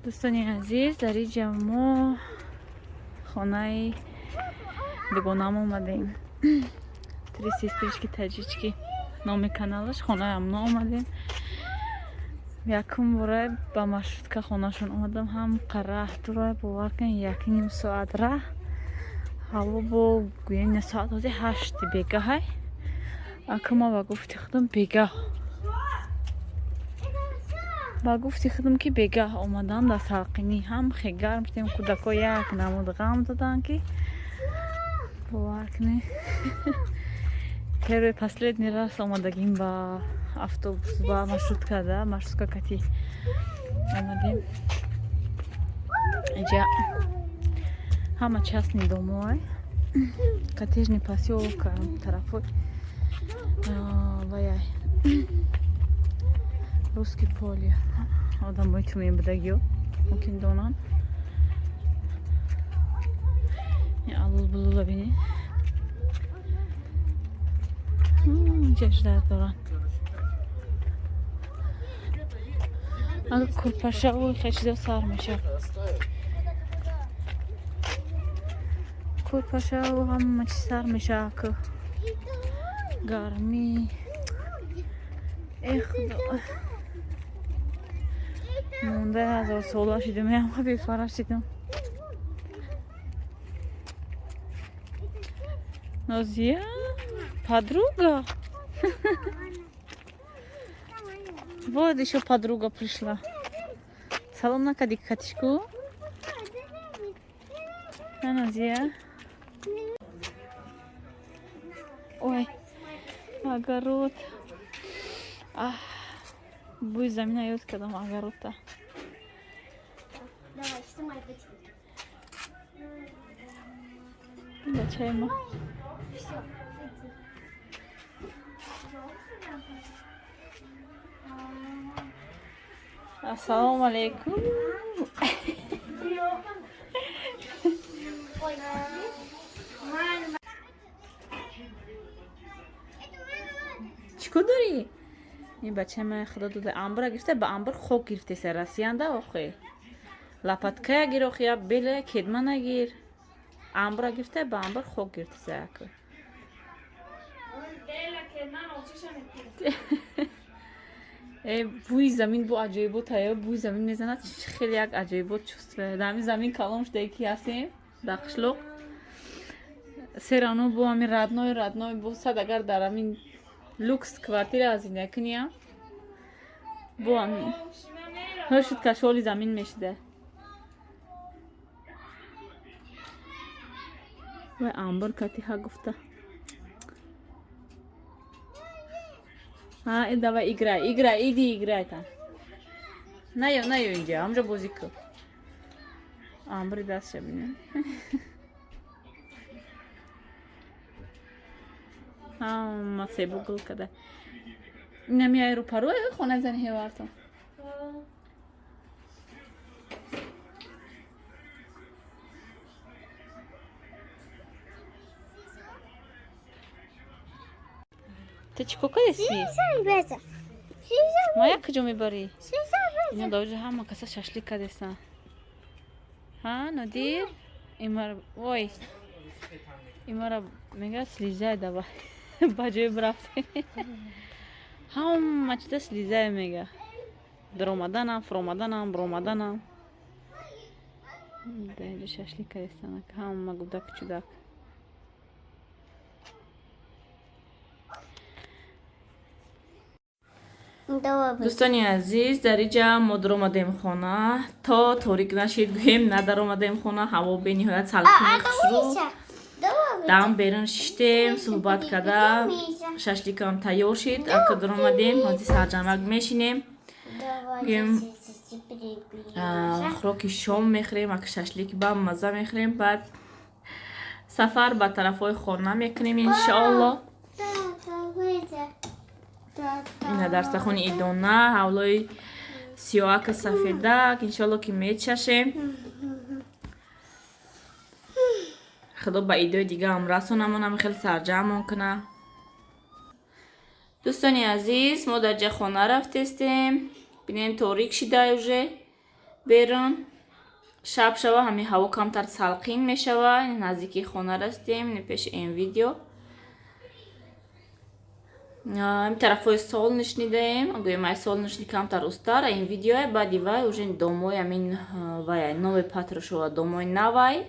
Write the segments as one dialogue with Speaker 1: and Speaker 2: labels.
Speaker 1: Дӯстони азиз, дар инҷа мо хонаи дугонам омадем. Три сестрички таджички номи каналаш. Хонаи амно омадем. Якум бора ба маршрутка хонашон омадам. Ҳам қараҳ дура, бовар кунед, якним соат раҳ. Ҳаво бо гӯем на соат ҳозир 8 бегаҳай. Ака ма ба гуфти худам бегаҳ, ба гуфти худам ки бегаҳ омадам, дар салқинӣ ҳам хе гарм шудем. Кӯдако як намуд ғам доданд, ки бовар кунед, первый последний раз омадагим ба автобус, ба маршрутка, да маршрутка кати омадем. Иҷа ҳама частный домой, коттеджный посёлок тарафой ваяй Русский поле. Одамои ту мебудагиё мумкин донанд. Алул булула бини, ҷаждар доранд. Ага курпашаву хел чизо сар мешавад, курпашаву ҳама чиз сар мешавад. Ку гармӣ, э худо, монда ҳазор сола шидам, ям бефара шидам. Нозия, подруга, вот ещё подруга пришла. Салом накади катишку, Нозия? Ой, огород. Ах, бӯи замина ёд кардам, огородта.
Speaker 2: Давай, снимай ботинки.
Speaker 1: Бачаи ма.
Speaker 2: Все, иди.
Speaker 1: Ассалому алайкум.
Speaker 2: Ой, мама.
Speaker 1: Чӣ кор дорӣ? Ин бачаи ман худо дода, амбра гирифта, ба амбр хок гирифтеса расиянда. Охе, лопаткая гир, охе, я белая кедма нагир. Амбра гирифта, ба амбр хок гирифтеса аку. Э, бӯи замин бо аҷоибот ая, бӯи замин мезанад, хеле як аҷоибот чувство. Дар ҳамин замин калон шудае ки ҳастем дар қишлоқ, серано бо ҳамин родной родной бо сад, агар дар ҳамин люкс квартира зиндагӣ куниям, бо ҳамин ҳошуд кашоли замин мешида. Вай, амбр кати ҳа гуфта. Ҳа, давай, играй, играй, иди играй там. Наё, наё инҷа, ҳамҷо бозӣ кун. Амбри дастша бинем. Ҳама себу гул када. Инами аэропаро хонаи зани ҳевартон. Ту чӣ кор кардеси? Мая, куҷо мебарӣ? Ино даоҷа ҳама каса шашлик кардесан. Ҳа, Нодир? Имара, ой. Имара мега слезай, давай. Ба ҷои бирафтем. Ҳама чиза слезай мега. Даромаданам, фуромаданам, буромаданам. Даинҷа шашлик кардесан. Ҳама гудаку чудак. Дӯстони азиз, дар инҷа мо даромадем хона. То торик нашид, гӯем, надаромадем хона. Ҳаво бениҳоят салқини хушрӯ. Дам берун шиштем, суҳбат карда, шашликам тайёр шид. Ака даромадем, ҳозир сарҷамак мешинем. Гӯем, хӯроки шом мехӯрем, ака шашлики ба мазза мехӯрем, баъд сафар ба тарафҳои хона мекунем, иншоалло. Ина дарсахони идона, ҳавлои сиёҳака, сафедак, иншоалло ки мечашем. Худо ба идои дигаам расонамонам, хеле сарҷамон куна. Дӯстони азиз, мо дар ҷа хона рафтестем. Бинем, торик шидай уже. Берун шаб шава, ҳамин ҳаво камтар салқин мешава. Наздики хона растем, пеши ин видео. Ин тарафҳои Солнечный даем, гӯем ай Солнечный камтар устар ин видеое, баъди вай уже домои ҳамин вай нови Патрушева, домои навай.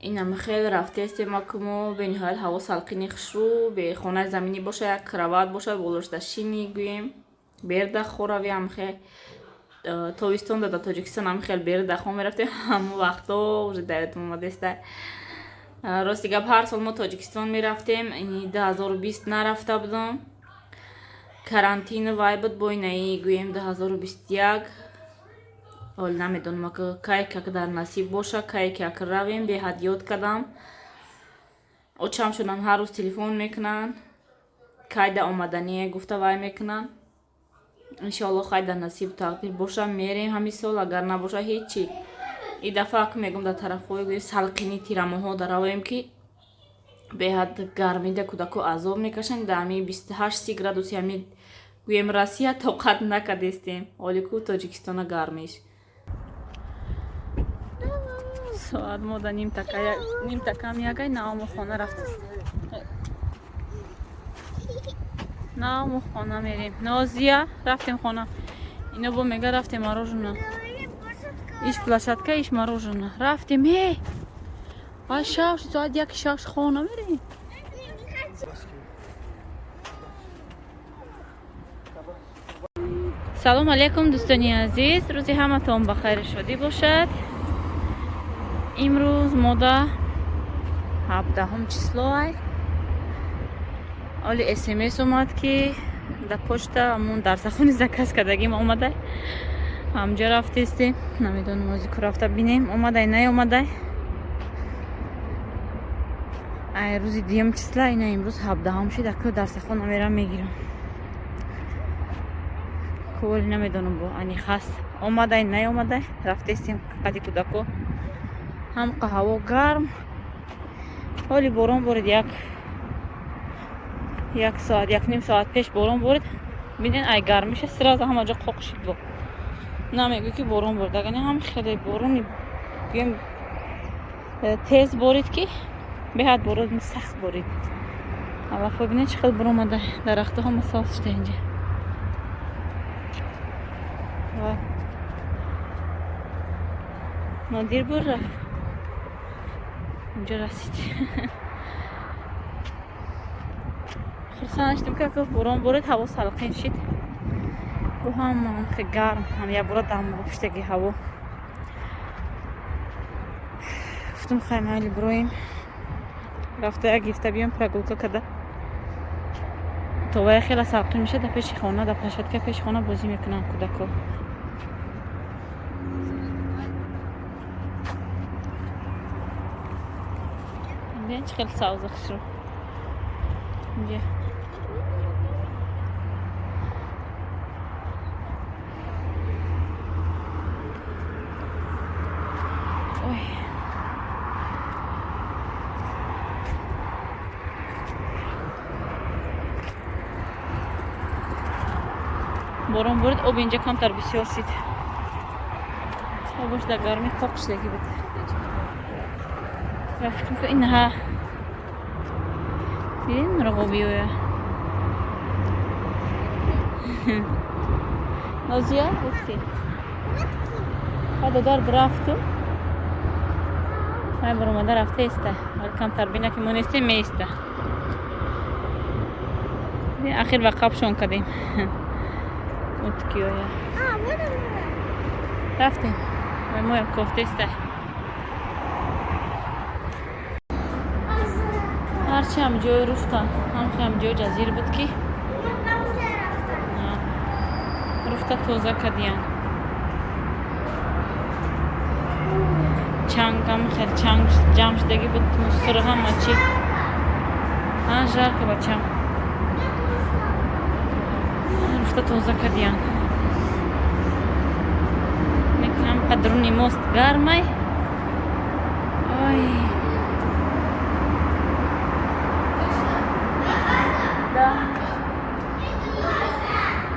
Speaker 1: Инам хеле рафтестем акмо, бениҳоят ҳаво салқини хушрӯ, бе хонаи заминӣ боша, як кровать боша, болошда шини, гӯем берда хорави. Ам хел тобистон да Тоҷикистон ам хел берда хо мерафтем, ҳамон вақто уже дар ёдам омадеста. Рости гап, ҳар сол мо Тоҷикистон мерафтем, ини 2020 нарафта будам, карантин вай буд, бо инаи гӯем 2021. Ҳол намедонам, кай как дар насиб боша, кай как равем. Беҳад ёд кардам, очам шудам, ҳар рӯз телефон мекунанд, кайда омадание гуфта вай мекунанд. Иншоалло, хай, дар насибу тақдир боша, мерем ҳамин сол, агар набоша, ҳечи. И дафъа ак мегум, дар тарафҳои гӯем салқини тирамоҳо даравем, ки беҳад гармида кӯдако азоб мекашанд. Дар ҳамин 28-30 градуси ҳамин гӯем Россия тоқат накардестем, оли ку Тоҷикистона гармиш. Соат мода нимтакам ягай, наому хона рафтаст, наому хона мерем. Нозия, рафтем хона. Ино бо мега рафтем мороженое, иш площадка, иш мороженое. Рафтем. Э, ай, шаш, соат 1 шаш хона мерем. Салом алейкум, дӯстони азиз, рӯзи ҳаматон ба хайру шодӣ бошад. Имрӯз мода 17-ум числоай. Оли смс омад, ки да почта ҳамун дарсахони заказ кардагим омадай. Ҳамҷо рафтестем, намедонам, ози ку рафта бинем, омадай, наомадай. Ай рӯзи дуюм числа, ина имрӯз 17-ум шид. Аку дарсахона мерам, мегирам. Коли намедонам, бо ани хаст, омадай, наомадай. Рафтестем қади кӯдако. Ҳамқа ҳаво гарм, ҳоли борон борид, як соат, як ним соат пеш борон борид. Бинен, ай гармиша сразу ҳама ҷо қоқ шид. Бо намегӯ, ки борон борид, агар не, ҳам хеле борони гӯем тез борид, ки беҳад борон сахт борид. Алафо бинед, чӣ хел буромада, дарахтҳо ҳама сабз шуда инҷа. Вай, Нодир бур рафт, инҷо расид. Хурсанд шудем, ки ака борон борид, ҳаво салқин шид. Бо ҳама хе гарм, ҳам якбора дампуштаги ҳаво. Гуфтум, хай, майли, бироем, рафта як гифта биём, прогулка када, то вая хела салқин мешад. Дар пеши хона, дар площадка пеши хона бозӣ мекунанд кӯдако. Бин, чӣ хел савза хушрӯ инҷа. Ой, борон борид, об инҷа камтар бисёр шид. Обош дар гармӣ қоқ шидаги буд. Ва фикр мекунам, инҳа дидин мурғобиёя. Нозия, утки ва додар рафту, вай баромада рафта иста, вале камтар бина, ки мо нестем, меиста. Ахир ба қабшон кардем уткиёя.
Speaker 2: А, вот он.
Speaker 1: Рафтем, вай моям кофтеста. Ҳарчи ҳам ҷои руфта, ҳам ҷои ҷазир буд, ки руфта тоза кардиян. Чангам хел чанг ҷамъ шудагӣ буд, мусор, ҳама чи. А, жарко, бачам. Руфта тоза кардиян. Мекунам, қадруни мост гармай. Ой. Да.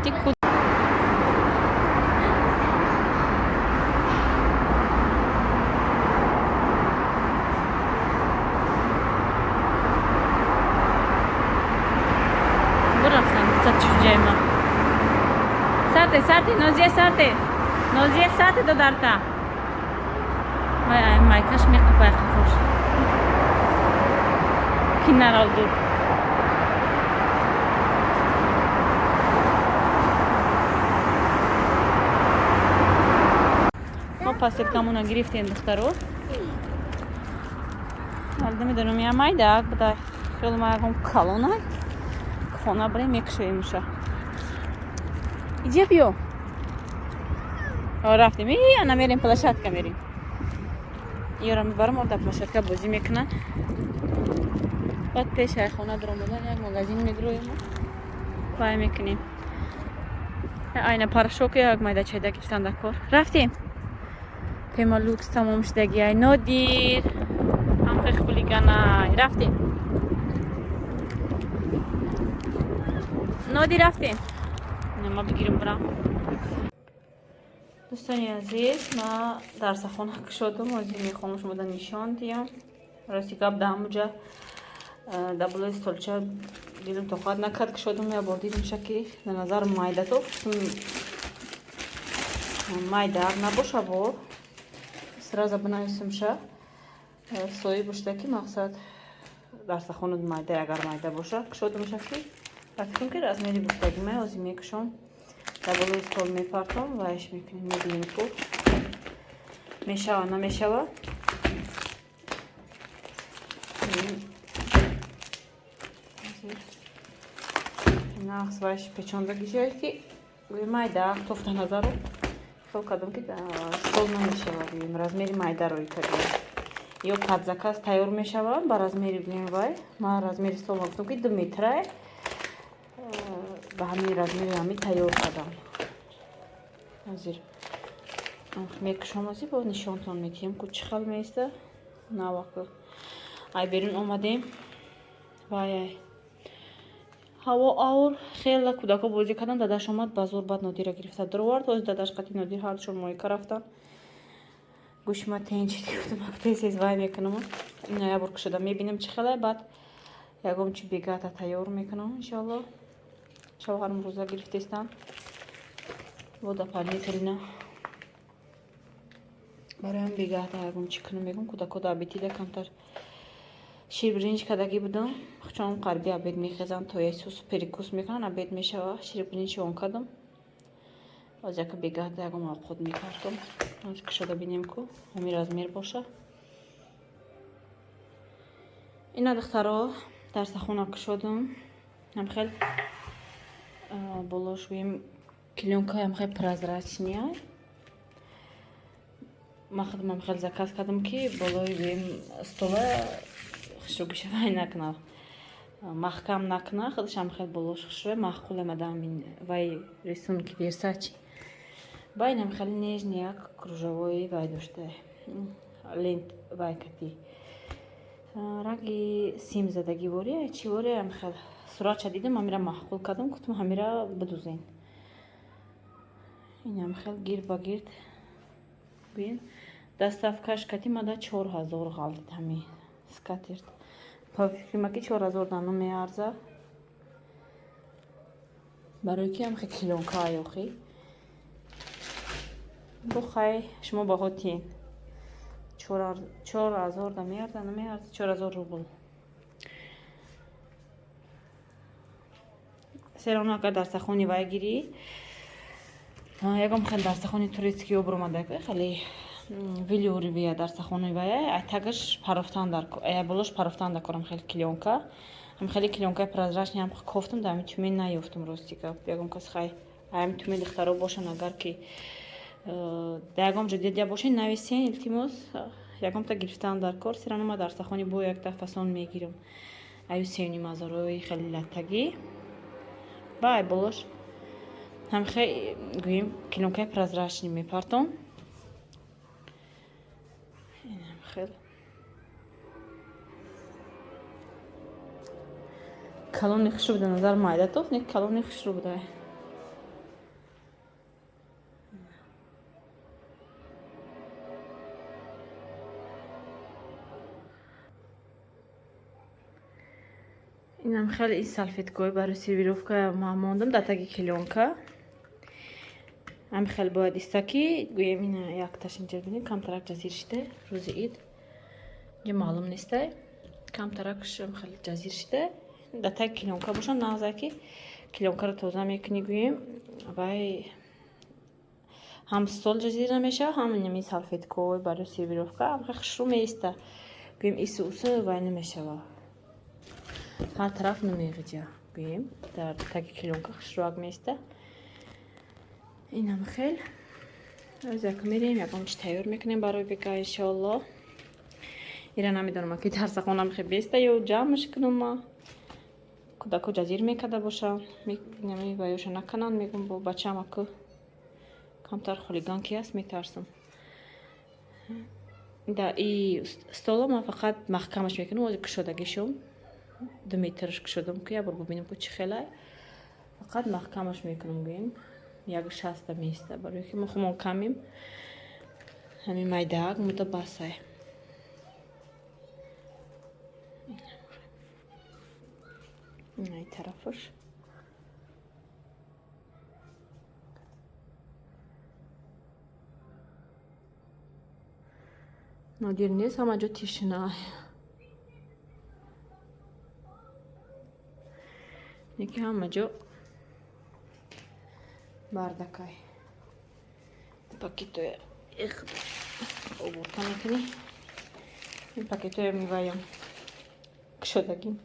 Speaker 1: Ты куда? Сарте, сарте, Нозия, сарте. Нозия, сарте додарта. Вай, ай, майкаш меқапай қафош. Ки нарав дур. Мо посылкамона гирифтем, духтаро. Ҳал намедонам, я майда буда. Хеле ма ягон калонай. Хона барем, мекушоемуша. Иҷа биё. Рафтем. Ана мерем, площадка мерем. Ёра мебарам, ор дар площадка бозӣ мекунанд. Баъд пеш ай хона даромадан як магазин медроем. Вай мекунем. Айна порошок як майда чайда гирифтан дар кор. Рафтем. Пемолюкс тамом шудаги, ай Нодир. Ҳамхе хулиганай. Рафтем. Нодир, рафтем. Ма бигирам барам. Дӯстони азиз, ма дарсахона кушодам, ҳозир мехоҳам шумода нишон диҳам. Рости гап, дар ҳамуҷа дар болои столча дилам тоқат накард, кушодам, як бор дидам ки дар назар майдато майда набоша, бо сразу бинависимша соҳиб бошда ки мақсад дарсахона майда, агар майда боша, кушодамша ки ба фикрам ки размери гуфтагимай. Ҳозир мекушом, дар болои стол мепартом, вайш мекунем, мебинем ку мешава, намешава. Нақс вайш печондагишае ки майда тофта назару хел кардам ки стол намешава, гӯем, размери майда рӯй кардем ё под заказ тайёр мешава ба размери, гӯем, вай ман размери стол гуфтам ки 2 метрае, ба ҳамин размери ҳами тайёр кардам. Ҳозир мекушом, ҳозир бо нишонтон медиҳем ку чӣ хел меиста. Наваку ай берун омадем, вай ай ҳаво аур, хеле кӯдако бозӣ кардан. Дадаш омад ба зур, баъд Нодира гирифта дуровард. Ҳозир дадаш қати Нодир ҳардушон моика рафтан. Гӯшима тенчид, гуфтам тез тез вай мекунам. Ина як бор кушода мебинам чӣ хеле, баъд ягон чи бегата тайёр мекунам, иншоалло. Шавҳарам рӯза гирифтестан бо дополнительно бароям бегата ягон чӣ кунам мегум. Кӯдако дар обедида камтар ширбиринҷ кардагӣ будам, чун қариби обед мехезанд, то ясус перекус мекунанд, обед мешава. Ширбиринҷ он кардам, боз яка бегата ягон овқот мепартом. Кушода бинем ку ҳамин размер боша. Ина, духтаро, дарсахона кушодум, ҳамхел болош, гӯем, клёнкаям хел прозрачный. Ман худам хел заказ кардам ки болои, гӯем, стола хушрӯгишавай накунад, маҳкам накунад, худашам хел болош хушрӯ маъқул омадам вай рисунки Версачи. Ба инам хеле нежный як кружевои вай дошта, лент вай кати ранги сим задагӣ вория чӣ вория. Хел суратша дидам, ҳамира маъқул кардам, гуфтам ҳамира бидузен. Инам хел гирд ба гирд бин. Доставкаш кати мада 4000 ғалтид ҳами скатерть. Ба фикрима ки 4000 дано меарза, барои ки ҳамхе клёнка аёхи бо. Хай, шумо баҳо тиен, 4000 да меарза, намеарза? 4000 рубл. Сероно агар дарсахони вай гирӣ, ягон хел дарсахони турецкий обромада, хеле велюровия дарсахони вая, айтагаш парофтан дар болош парофтан дакорам. Хеле клёнка, ҳам хеле клёнкаи прозрачный ҳам кофтам, дар ҳами Тюмен наёфтам, рости гап. Ягон кас хай ҳами Тюмен духтаро бошанд, агар ки дар ягон ҷо дида бошед, нависен, илтимос. Ягонта гирифтан дар кор серано ма дарсахони бо якта фасон мегирам, аю 3,5 ҳазорои хеле латтагӣ. Ба ай болош ҳамхе, гӯем, клёнкаи прозрачный мепартом. Хел калони хушрӯ буда, назар майдатоф не, калони хушрӯ буда. Инам хеле ин салфеткаҳои барои сервировка ма мондам дар таги клёнка. Ҳами хел бояд иста, ки гӯем, ина якташ инҷа бинед, камтарак ҷазир шида рӯзи ид. Инҷа маълум нестай. Камтаракш хеле ҷазир шида. Дар таги клёнка бошад, нағза, ки клёнкаро тоза мекунӣ, гӯем, вай ҳам стол ҷазир намешавад, ҳам нами салфеткаҳои барои сервировка ҳам хеле хушрӯ меиста. Гӯем, ису усу вай намешавад. Ҳар тараф намеғиҷа. Гӯем, дар таги клёнка хушрӯак меиста. Инам хел. Оз як мерем, ягон чи тайёр мекунем барои бега, иншоалло. Ира намедонам, ки дар сахонам хел беста ё ҷамъш кунам ма. Кӯдако ҷазир мекарда бошанд, нами ваёша накунанд, мегӯм, бо бачаам аку камтар хулиган ки аст, метарсам. Да и стола ман фақат маҳкамаш мекунам, ози кушодагишум. 2 метрш кушодам, ки як бор бубинам, ку чӣ хелай. Фақат маҳкамаш мекунам, гӯем. 1,60 меиста, барои ки мо хумон камем. Ҳамин майдаак муда басай. Ин тарафаш. Нодир нест, ҳама ҷо тишина. Яки ҳама ҷо бардакай. Пакетоя обурта мекунӣ. Ин пакетоя меваям кушодагим.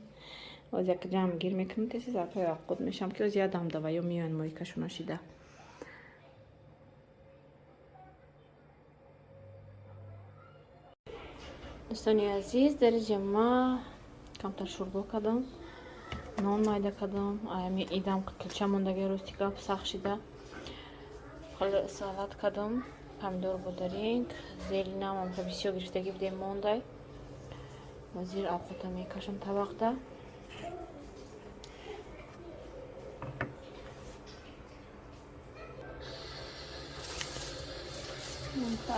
Speaker 1: Оз як ҷамъ гир мекунам, теси зарфҳои аққуд мешавам, ки оз ядам даваё меоянд моикашона шида. Дӯстони азиз, дар инҷа ма камтар шӯрбо кардам, нон майда кардам, аями идам килча мондаги, рости гап, сахт шида. Хеле салат кардам, помидор, бодаринг, зелинам ҳам бисёр гирифтагӣ будем, мондай. Зир авқота мекашам табақда.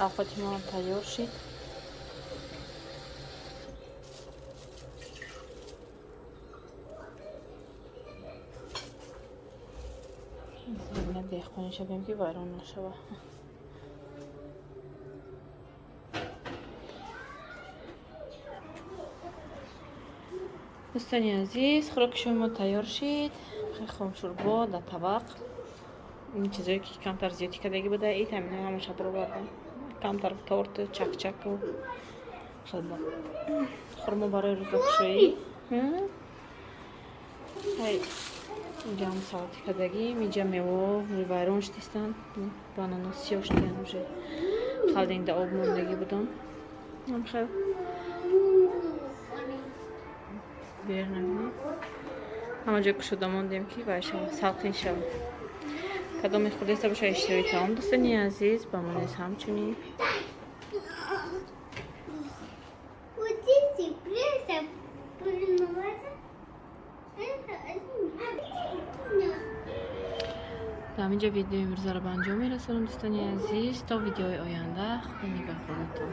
Speaker 1: Авқоти мо тайёр шид. Деҳқони шавем, ки вайрон нашава. Дӯстони азиз, хӯроки шоми мо тайёр шид. Хом шӯрбо дар табақ. Ин чизое ки камтар зиёдӣ кардагӣ буда, ит ҳамино ҳамаша баровардам. Камтар торту, чакчаку хелба. Хурмо барои рӯзакушоӣ. Инҷа ҳам салати кардагим, инҷа мево вайрон шудистанд. Банано сиёҳ шудиян уже. Халдинда об мондагӣ будам. Хел. Бер набинед. Ҳама ҷо кушода мондем, ки вай шава, салқин шава. Кадоме хӯрдаиста боша, иштиҳои таом, дӯстони азиз, ба мо низ ҳамчунин.
Speaker 2: Вот эти пресса повернулась.
Speaker 1: Дар ҳаминҷо видеои имрӯзаро ба анҷом мерасонам, дӯстони азиз. То видеои оянда, Худо нигаҳбонатон.